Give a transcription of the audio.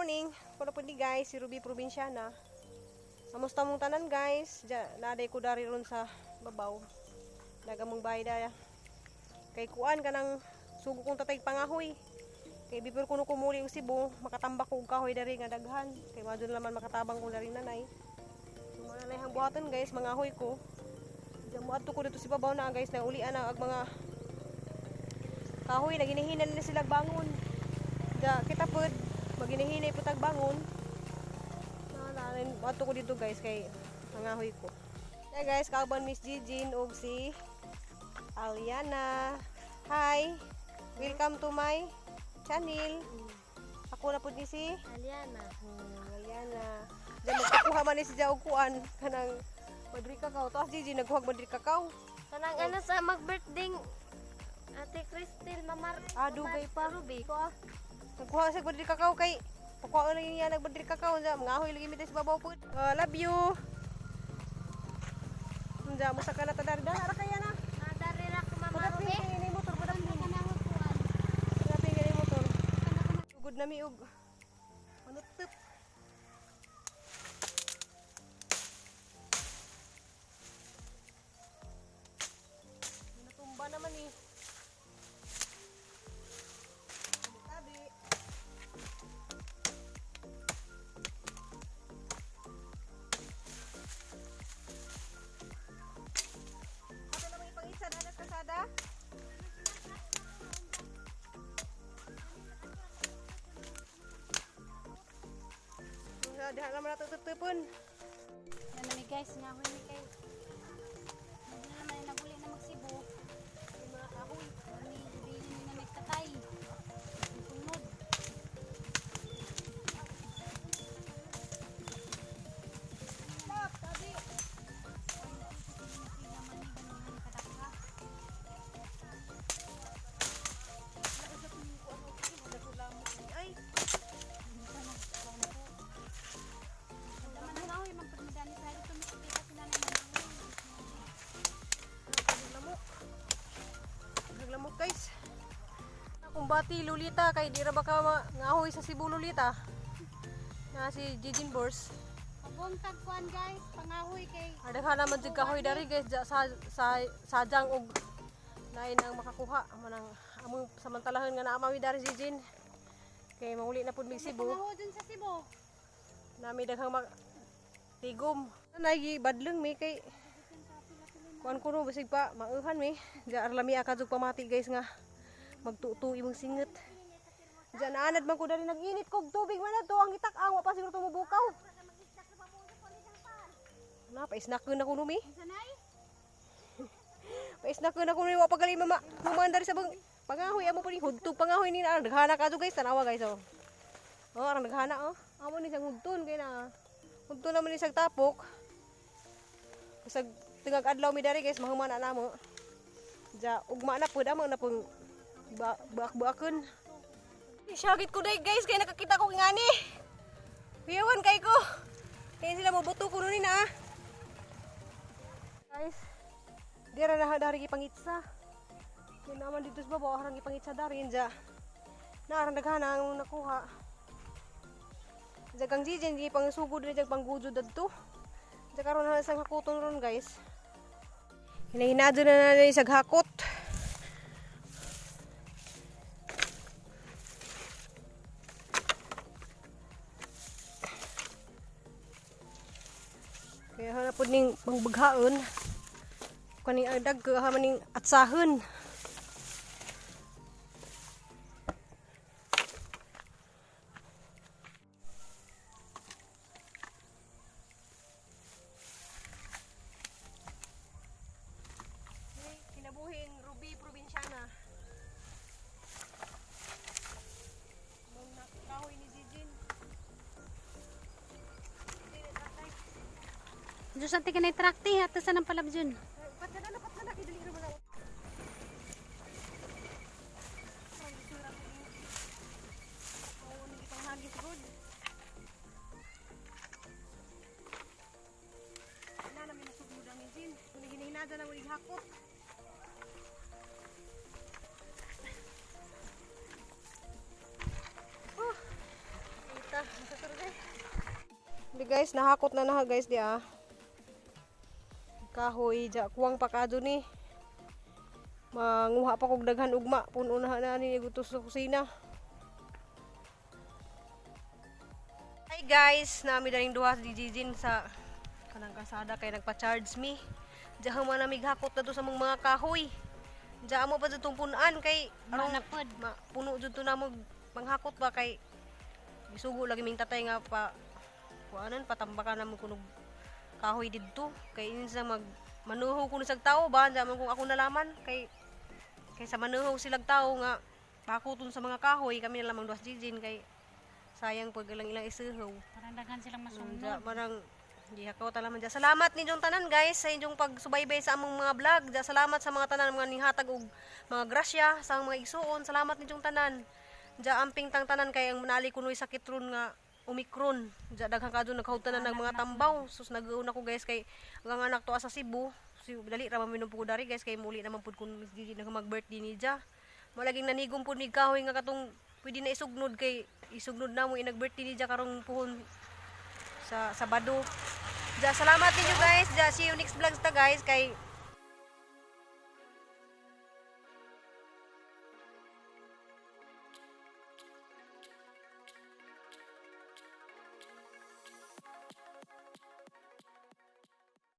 Morning. Kuno po ni guys, si Ruby Probinsyana. Kamusta mong tanan, guys? Diya, naaday ko dari ron sa babaw. Nagamong bahay daya. Kay kuan ka ng sugo kong tatay pangahoy. Kay before kuno kumuli og Cebu, makatambak ko og kahoy dari nga daghan. Kay madun naman makatabang ko dari nanay. So mga nanay hang buhaton guys, mga ahoy ko. Diya mo adto ko dito sa babaw na guys, nang ulian na ag mga kahoy, naginihinan na sila bangon. Diya kita pod maginihinay po tag bangon. Na adto ko dito guys kay mangahoy ko. Yeah guys, kauban Miss Jijin og si Aliana. Hi. Welcome to my channel. Ako na pud ni si Aliana. Aliana. Diyan magpakuha man ni si og kuan kanang Madrid kakao. Taas Gigi nagkuha Madrid kakao. Kanang ano sa mag-birthday Ate Cristel Mamar. Ah, dugay pa. Ruby ko ah. Nagkuha sa Madrid kakao kay pakuha lang niya nag Madrid kakao unsa mga lagi mi sa babaw pud. Love you. Unsa mo sa kana ta dari dara kaya na. Ah, dari ra ko Mama Padapin Ruby. kay ni motor, padapin. Kanang kuan. Padapin kay ni motor. Sugod na mi og manutup. Natumba naman eh. Tabi. Ato naman ipangitsa na sa kasada. Diha naman nato tutupon. Yan na mi guys, nga huy mi kay. Hindi na naman naguli na magsibo. Mga kahoy. Kami bilin na may tatay. Sunod. Stop, tabi. Ay, lamok. Naglamok guys. Akong bati Lolita kay di ra ba ka ngahoy sa Cebu Lolita. Na si Jijin Bors. Pabuntag kuan guys, pangahoy kay Adaghan naman jud kahoy dari guys ja, sa sajang og lain ang makakuha manang among samantalahan nga naa mi dari si Jin. Kay mauli na pud mig Cebu. Pangahoy dun sa Cebu. Nami daghang mag tigom. Nay badlong mi kay kuan kuno basig pa mauhan mi. Diya arlami ka jud pamati guys nga magtuto imong singet. Diya naanad man ko dali nag-init kog tubig man na to ang itak ang wa pa siguro tumubukaw. Na paisnak na kuno mi. Sanay? Paisnak na kuno mi wa pa gali mama. Human dari sa bang pangahoy amo pa ni hudtog pangahoy ni na naghana ka guys, tanawa guys oh. Oh, arang naghana oh. Amo ni siyang hudton kay na. Hudton naman ni siyang tapok. Bisag tingag adlaw mi dari guys, mahuman na namo. Ja ugma na pud amo na pung baak-baakon. Syagit ko dai guys kay nakakita ko ngani. Piyawan kay ko. Kay sila mobuto kuno ni na. Guys, dira na dari gipangitsa. Kung naman dito sa baba, arang gipangitsa dari ja. Naarang daghana ang nakuha. Ja kang Jijin di pangsugod ni jag panggudjud dadto. Ja karon na sang hakuton ron guys. Hinahinado na na sa hakot. Kaya hanap po ning pangbaghaon. Kaning adag ko ha maning atsahon. Kinabuhing Ruby Probinsyana. Mong nakahoy ni Jijin. Diyos ante kanay trakti ato sa nang palabjon. Patsana na patsana kay dali ra man. Oh, ni panghagis good. Na namin nasugod ang Jin. Kung hinahinada na mo hakot. Oh. Kita Di guys, nahakot na na guys di ah. Kahoy ja kuwang pa kadto ni. Manguha pa kog daghan ugma, puno na na ni gusto sa kusina. Hi guys, nami daring duha si Jijin sa kanang kasada kay nagpa-charge mi. Diyan man nami gahakot na to sa mong mga kahoy. Diyan mo pa jud tong punuan kay Aron na pod. Ma, puno jud to namo panghakot ba kay gisugo lagi ming tatay nga pa kuanan patambakan namo kunog kahoy didto kay insa mag manuho kuno sa tao ba diyan man kung ako nalaman kay kay sa manuho silag tao nga pakuton sa mga kahoy, kami na lamang duas jijin kay sayang pag ilang ilang isuhaw. Parang daghan silang masunod. Diya, parang di hakaw talaman diya. Salamat ninyong tanan guys sa inyong pagsubaybay sa among mga vlog. Diya, salamat sa mga tanan mga nihatag og mga grasya sa among mga igsuon. Salamat ninyong tanan. Diya amping tang tanan kay ang nali kunoy sakit ron nga Omicron. Diya daghan kadto naghawtanan ng mga tambaw. Sus, nag-uuna ko guys kay ang anak to sa Cebu. Si dali ra man minum ko dari guys kay muli naman pud kun Miss Gigi nag mag-birthday ni diya. Mo laging nanigom pud mig kahoy nga katong pwede na isugnod kay isugnod na mo inag birthday ni diya karong puhon sa Sabado. Ja, salamat ninyo guys. Ja, see you next vlogs ta guys kay